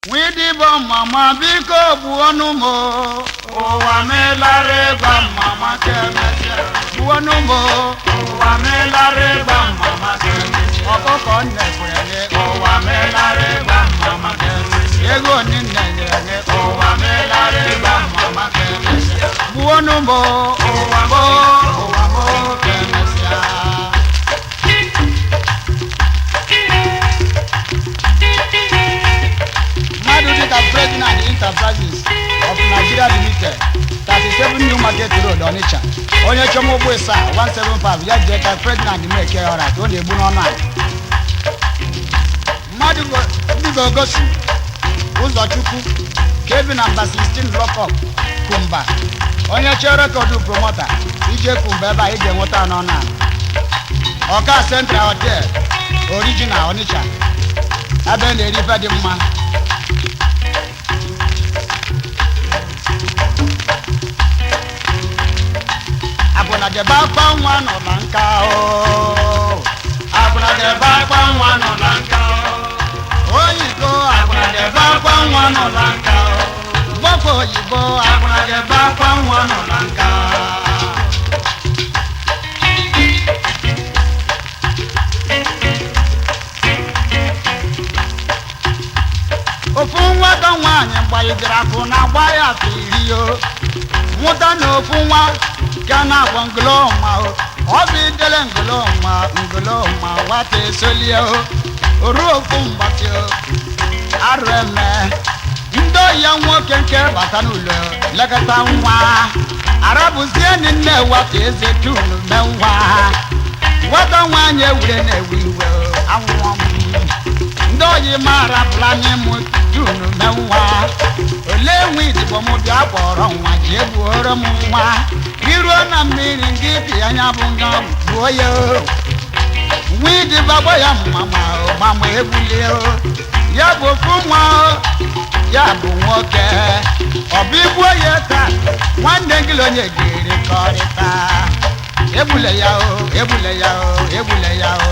Nwidibọ mama biko gbuo m o. Ụwa melara ịgba mama ka emesịa. Gbuo m o. Ụwa melara ịgba mama ka emesịa. Ọkụkọ nne kwere gị. Ụwa melara ịgba mama ka emesịa. Ego nne nyere gị. Ụwa melara ịgba mama ka emesịa. Gbuo m o. Ụwa mo, ụwa mo ka emesịa. Mmadụ dịka Ferdinand Enterprises of Nigeria Limited, 37 New Market Road, Onitsha. Onye chọma ụgbọ ịsa 175 ya jee ka Ferdinand meke ya ọra ka ọ na-egbu n'ọnụ ala. Mmadụ dịka Ogosi Ụzọchukwu kebi na mba 16 Lockup Kumba. Onye chọọ record promoter ije Kumba ebe a ị ga-enweta n'ọnụ ala. Ọka Central Hotel Original Onitsha, ebe na-eri ife dị mma. Akwụna jebe akwa nwa nọ na nka o. Akwụna jebe akwa nwa nọ na nka o. Oyibo. Akwụna jebe akwa nwa nọ na nka o. Gbọkwa oyibo. Akwụna jebe akwa nwa nọ na nka. Ofu nwata nwaanyị gbanyedere akwụ na agba ya afọ 10 o. Nwụta na ofu nwa ka na-akpọ ngoloma o. Ọ bụ idele ngoloma ngoloma nwata esolie o. O ruo ofu mgbatị o. Arụ eme ndị oyi ya nwoke nke bata n'ụlọ lekọta nwa arabụzie nne nwata eze tunu mee nwa nwata nwaanyị ewure na-ewe iwe o, anwụọ m ndị oyi ma arapụla n'ịmụ tunu mee nwa olee nwe idigbo m bịa kpọrọ nwa ji egbuoro m nwa iruo na mmiri ngị bi anya bụ nga gbuo ya o. Nwa idiba gba ya mma ma ma ma egbulie o. Ya bụ ofu nwa o, ya bụ nwoke ọ bụ igbuo ya taa nwanne gị onye ga-erikọrịta. Egbule ya o, egbule ya o, egbule ya o.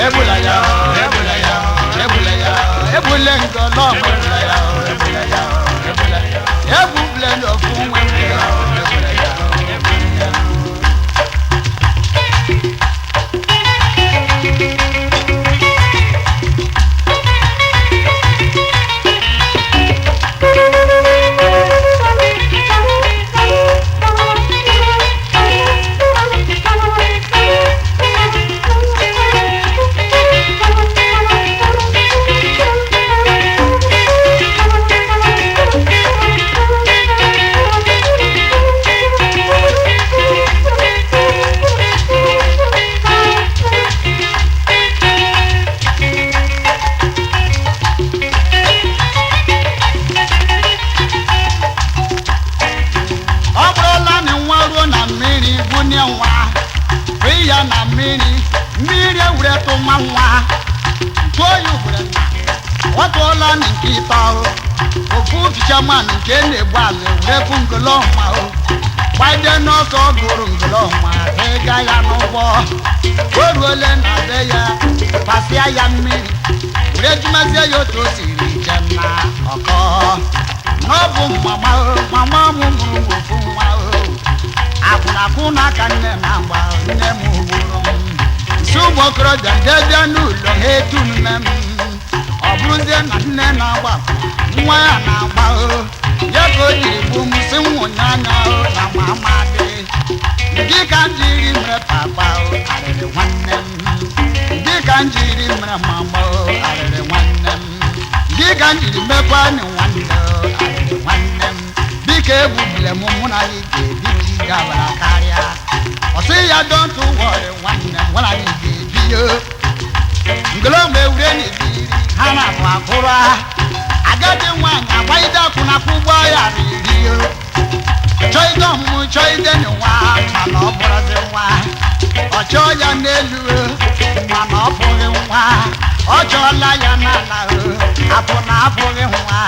Egbula ya o, egbula ya o, egbula ya o. Egbule ngọlọ. Egbula ya o, egbula ya o, egbula ya o. Egbule n'ofu nwe ya o, Egbula ya o, egbula ya o. Ọ bụrụla na nwa ruo na mmiri bunye nwa fee ya na mmiri mmiri ewure tụma nwa ntụ oyi ugboro na ọ tụọla na nke ịtọ o. Ofu fichaman nke na-egbu azụ ewurekwu ngolọma o gbade n'ọsọ gụrụ ngolọma ịga ya n'ụgbọ o ruole na be ya pasịa ya mmiri were jụmazie ya otu o siri jem na ọkọ n'ọbụ mama o, mama m mụrụ m ofu nwa o. Akwụnakwụ n'aka nne m agba nne m gburu m nsi ụmụ okorobịa ndị bịa n'ụlọ ha etu nne m ọ bụrụzie na nne na-agba nwa ya na-agba o ya ka o jiri gbu m si nwụnye anya o na mama dị ndị ka m jiri mere papa o arịrị nwanne m ndị ka m jiri mere mama o arịrị nwanne m ndị ka m jiri mekwa nị nwanne o arịrị nwanne m biko egbubile m mụ na gị ga-ebi ka ị gabara karịa ọ sị ya don't worry nwanne m mụ na gị ga-ebi o ngoloma ewure n'ibiri ha na-abụ akụrụ agadi nwaanyị agbagide akwụnakwụ ụgbọ ya riri o chọọ ide ọmụmụ chọọ ide nwa mana ọ bụrụzi nwa ọ chọọ ya n'elu o mana ọ bụghị nwa ọ chọọla ya n'ala o akwụna abụghị nwa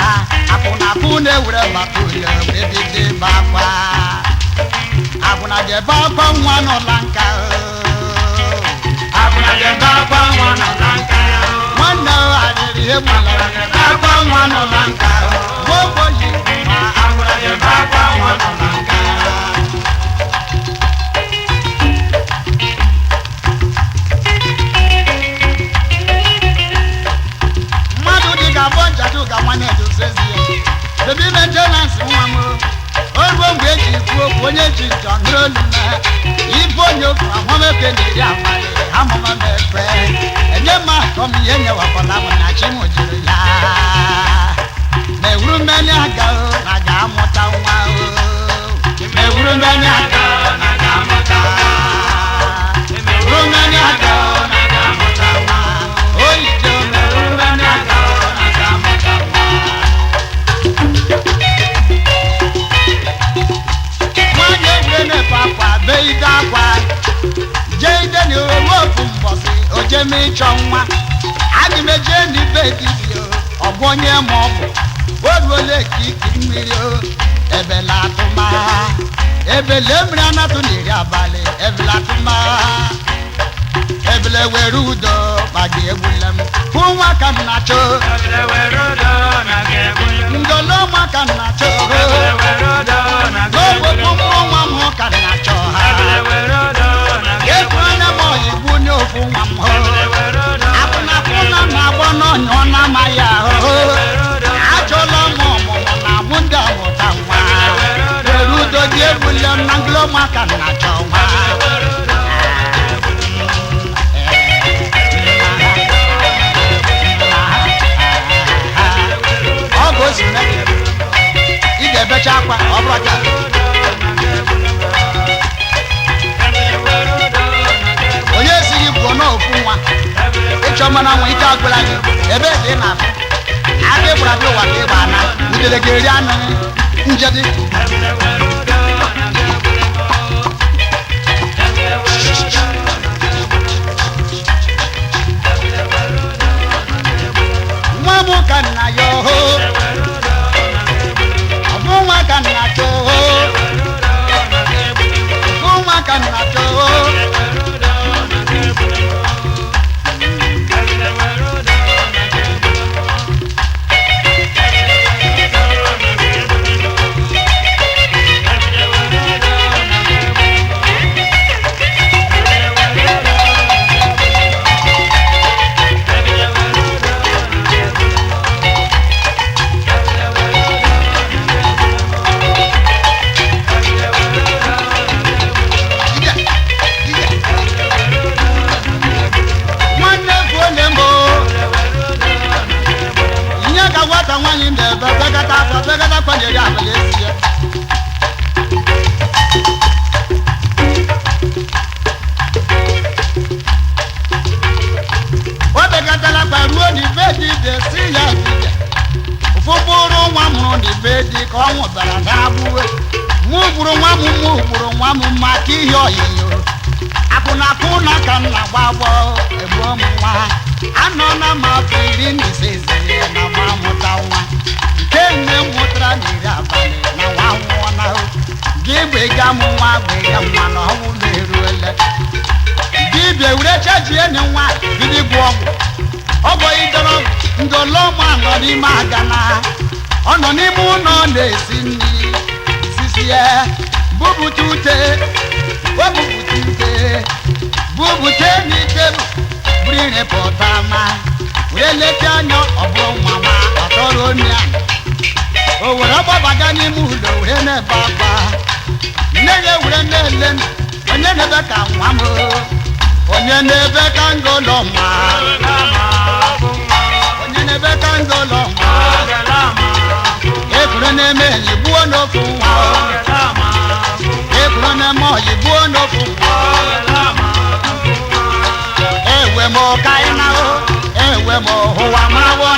akwụna akwụ na-ewere bata ụlọ wee bido ịbe akwa akwụna jebe akwa nwa n'ụla nka o. Akwụna jebe akwa nwa nọ na nka o. Nwanne o arịrị egbula. Akwụna jebe akwa akwa nwa nọ na nka. Gbogbo yi ma Agwara ebe akwa nwa nọ na nka. Mmadụ dị ka abụọ njadu ka nwanne edozezi ya bebi maintenance nwa m o ruo mgbe eji ikwu okwu onye ji njọ nụrụ olu na ibu onye okwu ahụmeke na-eri amalị amụma m ekwe enye m akọ m ihe nyewakwala m na chi m jụrụ ya na ewuru mmeni aga o na ga-amụta nwa o na ewuru mmeni aga o na ga-amụta nwa ewuru mmeni aga o na ga-amụta nwa oyijo na ewuru mmeni aga o na ga-amụta nwa. Nwanyị egwure na-efe akwa bee ide akwa jee ide na owe ofu mbọsị ojeme ịchọ nwa aga m eje n'ibe dibịa ọgwụ onye ma ọ bụ o ruola ka iki mmiri o ebele atụma ebele mmiri anatụ n'iri abalị ebele atụma ebele were udo ma gị egbula m hụ nwa ka m na-achọ Ebele were udo na ga-egbule m. ngolo nwa ka m na-achọ Ebele were udo na n'ogbe ga-egbule m. mkpụrụ nwa m ka m na-achọ ha Ebele were udo na ga-egbule m. ekwuonye m ọyị gbu n'ofu nwa m hụ Ebele were udo na akwụnakwụna na-agba n'ọnya ọ na-amaghị ahụ achọla m ọmụmụ na mụ ndị amụta nwa were udo dị egbule m na ngoloma ka m na-achọ nwa. Ọ bụ osi mee ị ga-ebecha akwa ọ bụrụ ka onye esighị pụọ n'ofu nwa ịchọ mana nwa ike agwụla gị ebee ka ị na-afụ aka ịgbara bịa ụwa ka ịgba ana udele ga-eri anụ njedị. Nwa m ka nna ya oho ọ bụ nwa ka nna chọọ bụ nwa ka nna chọọ. Ije, ije. Nwanne bụ onye mbụ ihe ka nwata nwaanyị na-ebe bekata akwa bekata akwa na-eri abalị esi ya o bekatala akwa ruo n'ibe dibịa si ya dibịa ụfụ bụrụ nwa mụrụ n'ibe dị ka ọ nwụbara na-agbụwe mụ gburu nwa m mụ gburu nwa m maka ihe oyiyo akwụnakwụna ka m na-agba agbọ egbuo m nwa anọ na m afọ 15 ziri na nwa mụta nwa nke nne m mụtara n'iri abalị na nwa nwụọ na gị gbega m nwa gbega m nwa na ọnwụ m eruole dibịa were chejie enyi nwa bido ịgwọ ọgwụ ọgwụ idoro ngolọma nọ n'ime agana ọ nọ n'ime ụlọ na-esi nri sisie bubute ute o bubute ute bubute n'ite buru ire pụta ma were leta anya ọ bụrụ nwa ma ọ tọrọ onye a o were gbabaga n'ime ụlọ were na-ebe akwa nne ya were na-ele m, onye na-ebe ka nwa m onye na-ebe ka ngolo ma onye na-ebe ka ngolo ma ekwuru na-eme enyi gbuo n'ofu nwa ekwuru na-eme ọyị gbuo n'ofu nwa ewe m ka ị na ewe m ụwa marawo.